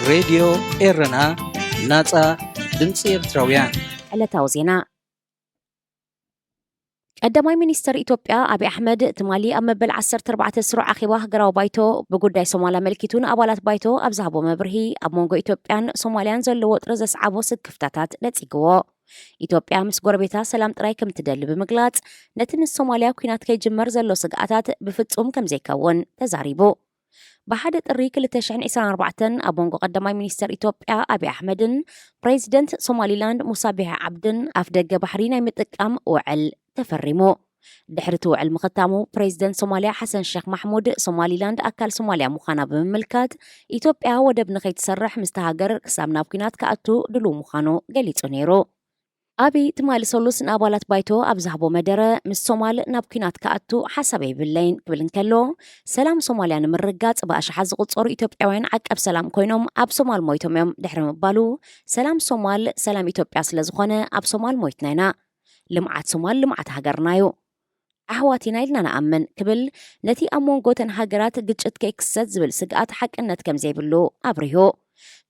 ሬድዮ ኤረና፣ ናጻ ድምጺ ኤርትራውያን። ዕለታዊ ዜና። ቀዳማይ ሚኒስተር ኢትዮጵያ ኣብይ ኣሕመድ ትማሊ ኣብ መበል ዓሰርተ ኣርባዕተ ስሩዕ ኣኼባ ሃገራዊ ባይቶ ብጉዳይ ሶማል ኣመልኪቱ ንኣባላት ባይቶ ኣብ ዝሃቦ መብርሂ፣ ኣብ መንጎ ኢትዮጵያን ሶማልያን ዘሎ ወጥሪ ዘስዓቦ ስክፍታታት ነጺግዎ። ኢትዮጵያ ምስ ጎረቤታ ሰላም ጥራይ ከም ትደሊ ብምግላጽ፣ ነቲ ምስ ሶማልያ ኲናት ከይጅመር ዘሎ ስግኣታት ብፍጹም ከም ዘይከውን ተዛሪቡ። ብሓደ ጥሪ ክልተ ሽሕን ዕስራን ኣርባዕተን ኣብ መንጎ ቀዳማይ ሚኒስተር ኢትዮጵያ ኣብይ ኣሕመድን ፕሬዚደንት ሶማሊላንድ ሙሳ ቢሒ ዓብድን ኣፍደገ ባሕሪ ናይ ምጥቃም ውዕል ተፈሪሙ። ድሕሪ እቲ ውዕል ምኽታሙ፣ ፕሬዚደንት ሶማልያ ሓሰን ሼክ ማሕሙድ፣ ሶማሊላንድ ኣካል ሶማልያ ምዃና ብምምልካት፣ ኢትዮጵያ ወደብ ንኸይትሰርሕ ምስቲ ሃገር ክሳብ ናብ ኲናት ክኣቱ ድሉው ምዃኑ ገሊጹ ነይሩ። ኣብይ ትማሊ ሰሉስ ንኣባላት ባይቶ ኣብ ዝሃቦ መደረ፣ ምስ ሶማል ናብ ኲናት ክኣቱ ሓሳብ የብለይን ክብል እንከሎ፣ ሰላም ሶማልያ ንምርግጋጽ ብኣሽሓት ዝቑጸሩ ኢትዮጵያውያን ዓቀብ ሰላም ኮይኖም ኣብ ሶማል ሞይቶም እዮም ድሕሪ ምባሉ፣ ሰላም ሶማል ሰላም ኢትዮጵያ ስለ ዝኾነ ኣብ ሶማል ሞይትና ኢና። ልምዓት ሶማል ልምዓት ሃገርና እዩ። ኣሕዋት ኢና ኢልና ንኣምን ክብል ነቲ ኣብ መንጎ እተን ሃገራት ግጭት ከይክሰት ዝብል ስግኣት ሓቅነት ከም ዘይብሉ ኣብሪሁ።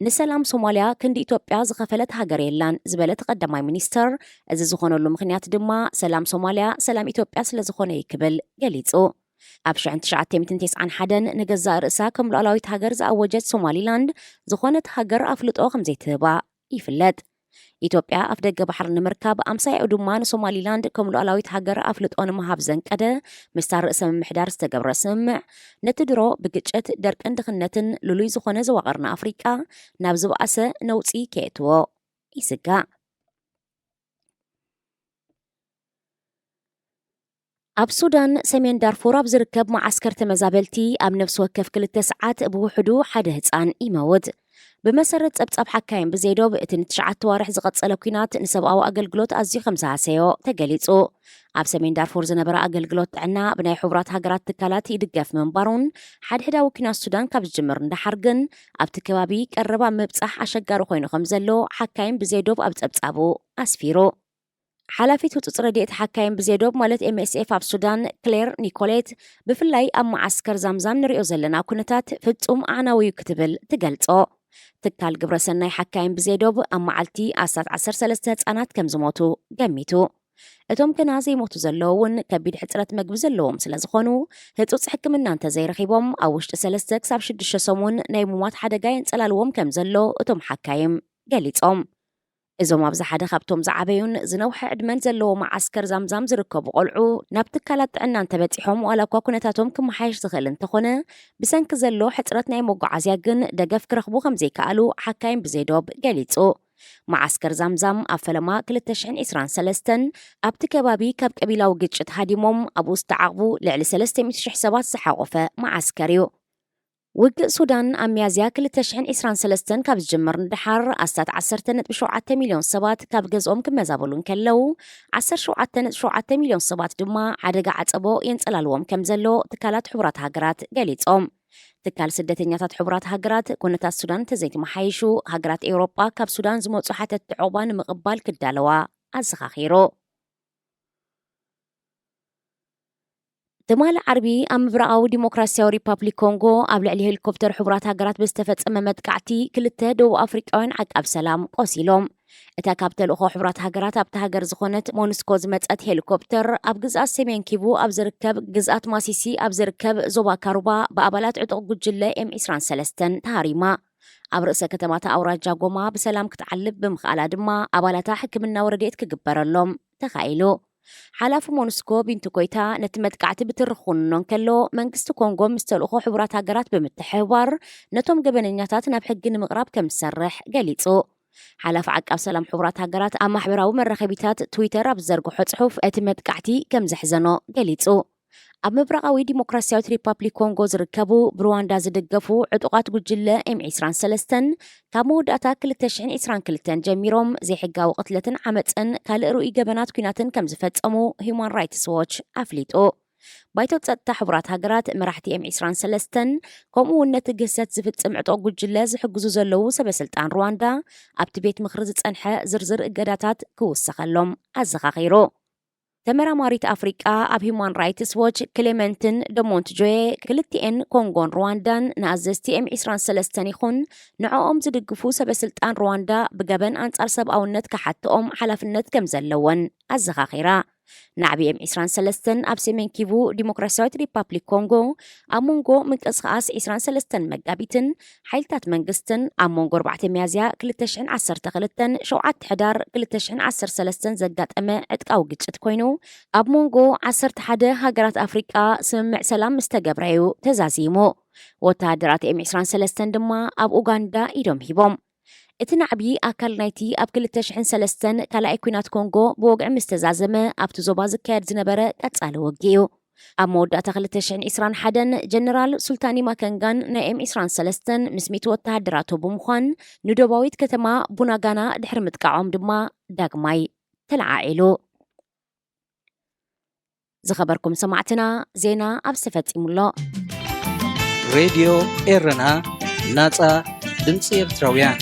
ንሰላም ሶማልያ ክንዲ ኢትዮጵያ ዝኸፈለት ሃገር የላን ዝበለ እቲ ቀዳማይ ሚኒስተር፣ እዚ ዝኾነሉ ምኽንያት ድማ ሰላም ሶማልያ ሰላም ኢትዮጵያ ስለ ዝኾነ እዩ ክብል ገሊጹ። ኣብ ሽሕን ትሽዓተ ሚእትን ተስዓን ሓደን ንገዛእ ርእሳ ከም ሉዓላዊት ሃገር ዝኣወጀት ሶማሊላንድ ዝኾነት ሃገር ኣፍልጦ ከም ዘይትህባ ይፍለጥ። ኢትዮጵያ ኣፍደገ ባሕሪ ንምርካብ፣ ኣምሳያኡ ድማ ንሶማሊላንድ ከም ሉዓላዊት ሃገር ኣፍልጦ ንምሃብ ዘንቀደ ምስታ ርእሰ ምምሕዳር ዝተገብረ ስምምዕ፣ ነቲ ድሮ ብግጭት፣ ደርቅን ድኽነትን ልሉይ ዝኾነ ዞባ ቀርኒ ኣፍሪቃ ናብ ዝበኣሰ ነውጺ ከየእትዎ ይስጋእ። ኣብ ሱዳን ሰሜን ዳርፉር ኣብ ዝርከብ መዓስከር ተመዛበልቲ ኣብ ነፍሲ ወከፍ ክልተ ሰዓት ብውሕዱ ሓደ ህጻን ይመውት። ብመሰረት ጸብጻብ ሓካይም ብዘይዶብ፣ እቲ ንትሽዓተ ዋርሕ ዝቐጸለ ኲናት ንሰብኣዊ ኣገልግሎት ኣዝዩ ከም ዝሃሰዮ ተገሊጹ። ኣብ ሰሜን ዳርፉር ዝነበረ ኣገልግሎት ጥዕና ብናይ ሕቡራት ሃገራት ትካላት ይድገፍ ምንባሩን፣ ሓድሕዳዊ ኲናት ሱዳን ካብ ዝጅምር ንደሓር ግን ኣብቲ ከባቢ ቀረብ ኣብ ምብጻሕ ኣሸጋሪ ኮይኑ ከም ዘሎ ሓካይም ብዘይዶብ ኣብ ጸብጻቡ ኣስፊሩ። ሓላፊት ህጹጽ ረድኤት ሓካይም ብዘይዶብ ማለት ኤምኤስኤፍ ኣብ ሱዳን ክሌር ኒኮሌት፣ ብፍላይ ኣብ መዓስከር ዛምዛም ንሪኦ ዘለና ኩነታት ፍጹም ኣዕናዊ እዩ ክትብል ትገልጾ። ትካል ግብረሰናይ ሓካይም ብዘይዶብ ኣብ መዓልቲ ኣስታት ዓሰርተ ሰለስተ ህጻናት ከም ዝሞቱ ገሚቱ። እቶም ገና ዘይሞቱ ዘለዉ እውን ከቢድ ሕጽረት መግቢ ዘለዎም ስለ ዝኾኑ፣ ህጹጽ ሕክምና እንተዘይረኺቦም ኣብ ውሽጢ ሰለስተ ክሳብ ሽዱሽተ ሰሙን ናይ ሙማት ሓደጋ የንጸላልዎም ከም ዘሎ እቶም ሓካይም ገሊጾም። እዞም ኣብዚ ሓደ ካብቶም ዝዓበዩን ዝነውሐ ዕድመን ዘለዎ መዓስከር ዛምዛም ዝርከቡ ቆልዑ ናብ ትካላት ጥዕና እንተበጺሖም፣ ዋላ እኳ ኩነታቶም ክመሓየሽ ዝኽእል እንተኾነ፣ ብሰንኪ ዘሎ ሕጽረት ናይ መጓዓዝያ ግን ደገፍ ክረኽቡ ከም ዘይከኣሉ ሓካይም ብዘይዶብ ገሊጹ። መዓስከር ዛምዛም ኣብ ፈለማ ክልተ ሽሕን ዕስራን ሰለስተን ኣብቲ ከባቢ ካብ ቀቢላዊ ግጭት ሃዲሞም ኣብኡ ዝተዓቕቡ ልዕሊ ሰለስተ ሚእቲ ሽሕ ሰባት ዝሓቖፈ መዓስከር እዩ። ውግእ ሱዳን ኣብ ሚያዝያ ክልተ ሽሕን ዕስራን ሰለስተን ካብ ዝጅምር ንደሓር፣ ኣስታት ዓሰርተ ነጥቢ ሸውዓተ ሚልዮን ሰባት ካብ ገዝኦም ክመዛበሉ እንከለዉ፣ ዓሰርተ ሸውዓተ ነጥቢ ሸውዓተ ሚልዮን ሰባት ድማ ሓደጋ ዓጸቦ የንጸላልዎም ከም ዘሎ ትካላት ሕቡራት ሃገራት ገሊጾም። ትካል ስደተኛታት ሕቡራት ሃገራት፣ ኩነታት ሱዳን እንተዘይተመሓይሹ፣ ሃገራት ኤውሮጳ ካብ ሱዳን ዝመጹ ሓተትቲ ዑቕባ ንምቕባል ክዳለዋ ኣዘኻኺሩ። ትማሊ ዓርቢ ኣብ ምብራቓዊ ዲሞክራሲያዊ ሪፓብሊክ ኮንጎ ኣብ ልዕሊ ሄሊኮፕተር ሕቡራት ሃገራት ብዝተፈጸመ መጥቃዕቲ ክልተ ደቡብ ኣፍሪቃውያን ዓቃብ ሰላም ቆሲሎም። እታ ካብ ተልእኾ ሕቡራት ሃገራት ኣብታ ሃገር ዝኾነት ሞንስኮ ዝመጸት ሄሊኮፕተር ኣብ ግዝኣት ሰሜን ኪቡ ኣብ ዝርከብ ግዝኣት ማሲሲ ኣብ ዝርከብ ዞባ ካሩባ ብኣባላት ዕጡቕ ጉጅለ ኤም ዕስራን ሰለስተን ተሃሪማ። ኣብ ርእሰ ከተማታ ኣውራጃ ጎማ ብሰላም ክትዓልብ ብምኽኣላ ድማ ኣባላታ ሕክምናዊ ረድኤት ክግበረሎም ተኻኢሉ። ሓላፊ ሞንስኮ ቢንቱ ኮይታ ነቲ መጥቃዕቲ ብትሪ ክኹንኖ እንከሎ፣ መንግስቲ ኮንጎ ምስ ተልእኾ ሕቡራት ሃገራት ብምትሕብባር ነቶም ገበነኛታት ናብ ሕጊ ንምቕራብ ከም ዝሰርሕ ገሊጹ። ሓላፊ ዓቃብ ሰላም ሕቡራት ሃገራት ኣብ ማሕበራዊ መራኸቢታት ትዊተር ኣብ ዝዘርግሖ ጽሑፍ፣ እቲ መጥቃዕቲ ከም ዘሕዘኖ ገሊጹ። ኣብ ምብራቓዊ ዲሞክራሲያዊት ሪፓብሊክ ኮንጎ ዝርከቡ ብሩዋንዳ ዝድገፉ ዕጡቓት ጉጅለ ኤም ዕስራን ሰለስተን ካብ መወዳእታ ክልተ ሽሕን ዕስራን ክልተን ጀሚሮም ዘይሕጋዊ ቅትለትን ዓመጽን ካልእ ርኡይ ገበናት ኲናትን ከም ዝፈጸሙ ሂዩማን ራይትስ ዎች ኣፍሊጡ። ባይቶ ጸጥታ ሕቡራት ሃገራት መራሕቲ ኤም ዕስራን ሰለስተን ከምኡ እውን ነቲ ግህሰት ዝፍጽም ዕጡቕ ጉጅለ ዝሕግዙ ዘለዉ ሰበ ስልጣን ሩዋንዳ ኣብቲ ቤት ምኽሪ ዝጸንሐ ዝርዝር እገዳታት ክውሰኸሎም ኣዘኻኺሩ። ተመራማሪት ኣፍሪቃ ኣብ ሂዩማን ራይትስ ዎች ክሌመንትን ደሞንት ጆየ፣ ክልቲኤን ኮንጎን ሩዋንዳን ንኣዘዝቲ ኤም ዕስራን ሰለስተን ይኹን ንዕኦም ዝድግፉ ሰበስልጣን ሩዋንዳ ብገበን ኣንጻር ሰብኣውነት ክሓትኦም ሓላፍነት ከም ዘለወን ኣዘኻኺራ። ናዕቢ ኤም ዕስራን ሰለስተን ኣብ ሰሜን ኪቩ ዲሞክራሲያዊት ሪፓብሊክ ኮንጎ ኣብ መንጎ ምንቅስቓስ ዕስራን ሰለስተን መጋቢትን ሓይልታት መንግስትን ኣብ መንጎ ኣርባዕተ ሚያዝያ ክልተ ሽሕን ዓሰርተ ክልተን ሸውዓተ ሕዳር ክልተ ሽሕን ዓሰርተ ሰለስተን ዘጋጠመ ዕጥቃዊ ግጭት ኮይኑ፣ ኣብ መንጎ ዓሰርተ ሓደ ሃገራት ኣፍሪቃ ስምምዕ ሰላም ምስ ተገብረ እዩ ተዛዚሙ። ወተሃደራት ኤም ዕስራን ሰለስተን ድማ ኣብ ኡጋንዳ ኢዶም ሂቦም። እቲ ናዕቢ ኣካል ናይቲ ኣብ ክልተ ሽሕን ሰለስተን ካልኣይ ኲናት ኮንጎ ብወግዒ ምስ ተዛዘመ ኣብቲ ዞባ ዝካየድ ዝነበረ ቀጻሊ ውግእ እዩ። ኣብ መወዳእታ ክልተ ሽሕን ዕስራን ሓደን ጀነራል ሱልታኒ ማከንጋን ናይ ኤም ዕስራን ሰለስተን ምስ ሚእቲ ወተሃደራቱ ብምዃን ንዶባዊት ከተማ ቡናጋና ድሕሪ ምጥቃዖም ድማ ዳግማይ ተለዓዒሉ። ዝኸበርኩም ሰማዕትና፣ ዜና ኣብዚ ተፈጺሙ ኣሎ። ሬድዮ ኤረና፣ ናጻ ድምጺ ኤርትራውያን።